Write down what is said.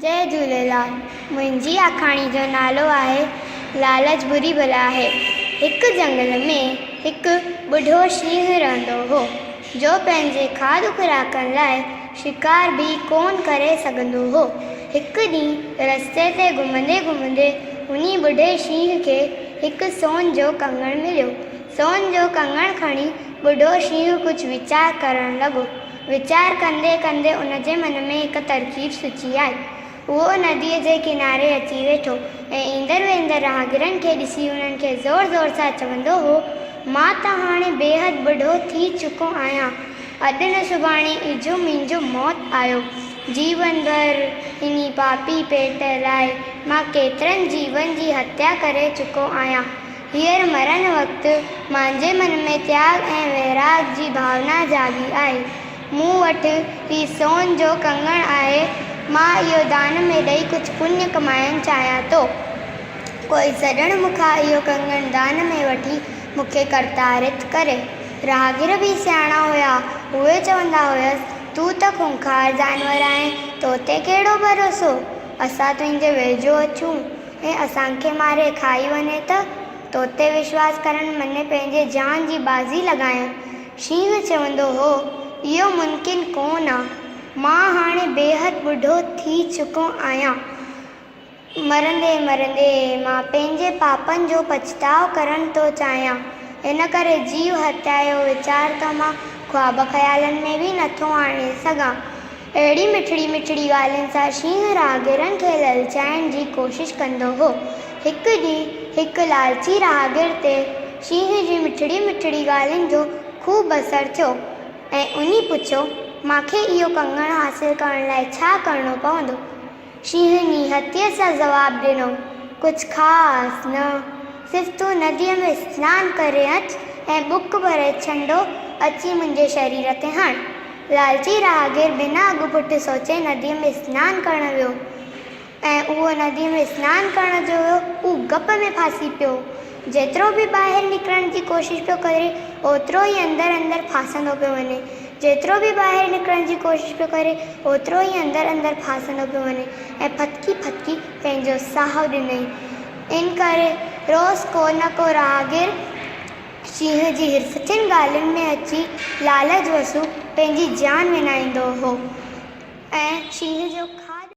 جئي جهوليلال منهنجي آکاڻي جو نالو آهي لالچ بري بلا آهي. هڪ جهنگل ۾ هڪ ٻڍو شينهن رهندو هو، جو پنهنجي کاڌ خوراڪن لاء شڪار به ڪونه ڪري سگهندو هو. هڪ ڏينهن رستي تي گهمندي گهمندي انهي ٻڍي شينهن کي هڪ سون جو ڪنگڻ مليو. سون جو ڪنگڻ کڻي ٻڍو شينهن ڪجهه ويچار ڪرڻ لڳو. ويچار ڪندي ڪندي ان جي من ۾ هڪ ترڪيب سچي آئي. اهو نديء جي ڪناري اچي ويٺو ۽ ايندڙ ويندڙ راهگيرن کي ڏسي انهن کي زور زور سان چوندو هو، مان ته هاڻي بيحد ٻڍو ٿي چڪو آهيان. اڄ نه سڀاڻي اجهو منهنجو موت آيو. جيون ڀر انهي پاپي پيٽ لاء مان ڪيترن جيون جي هتيا ڪري چڪو آهيان. هينئر مرڻ وقت مانجي من ۾ تياڳ ۽ ويراڳ جي ڀاونا جاڳي آهي. مون وٽ هي سون جو ڪنگڻ آهي، مان اهو دان ۾ ڏئي ڪجهه پڃ ڪمائڻ چاهيان ٿو. ڪوئي سڄڻ مون کان اهو ڪنگڻ دان ۾ وٺي مون کي ڪرتارٿ ڪري. راهگير به سياڻا هيا، اهي چوندا هيس، تون ته خونخوار جانور آهين، تو تي ڪهڙو ڀروسو؟ اسان تنهنجي ويجهو اچون ۽ اسان کي ماري کائي وڃي ته توتي وشواس ڪرڻ معني پنهنجي جان جي بازي لڳائڻ. شينهن چوندو هو، اهو ممڪن ڪونه آ. مان هاڻي بيحد ٻڍو ٿي چڪو آهيان. مرندي مرندي مان پنهنجي پاپن جو پڇتاء ڪرڻ ٿو چاهيان. ان ڪري جيو هتيا جو ويچار ته مان خواب خيالن ۾ به نٿو آڻي سگهان. اهڙي مٺڙي مٺڙي ڳالهين سان شينهن راهگيرن کي للچائڻ جي ڪوشش ڪندو هو. هڪ ڏينهن هڪ لالچي راهگير تي شينهن جي مٺڙي مٺڙي ڳالهين جو خوب اثر ٿيو ۽ انهي پڇيو، مان کي اهو ڪنگڻ حاصل ڪرڻ لاء ڇا ڪرڻو پوندو؟ شينهن نهتيء سان جواب ڏنو، ڪجهه خاص نه، صرف تون نديء ۾ سنان ڪري اچ ۽ ٻڪ ڀري ڇنڊو اچي منهنجي شرير تي هڻ. لالچي راهگير بنا اڳ پٺ سوچي نديء ۾ سنان ڪرڻ ويو ۽ اهو نديء ۾ سنان ڪرڻ جو ويو، هو گپ ۾ ڦاسي پيو. جيترو به ٻاهر نڪرڻ جي ڪوشش پيو ڪري، اوترو ئي اندر اندر ڦاسندو پيو وڃي. جيترو به ٻاهر نڪرڻ جي ڪوشش پيو ڪري، اوترو ئي اندر اندر ڦاسندو پيو وڃي ۽ ڦٿڪي ڦٿڪي پنهنجو ساهه ڏنائين. ان ڪري روز ڪو نه ڪو راهگير شينهن جي حرفتين ڳالهين ۾ اچي لالچ وسو پنهنجي جان وڃائيندو هو ۽ شينهن جو.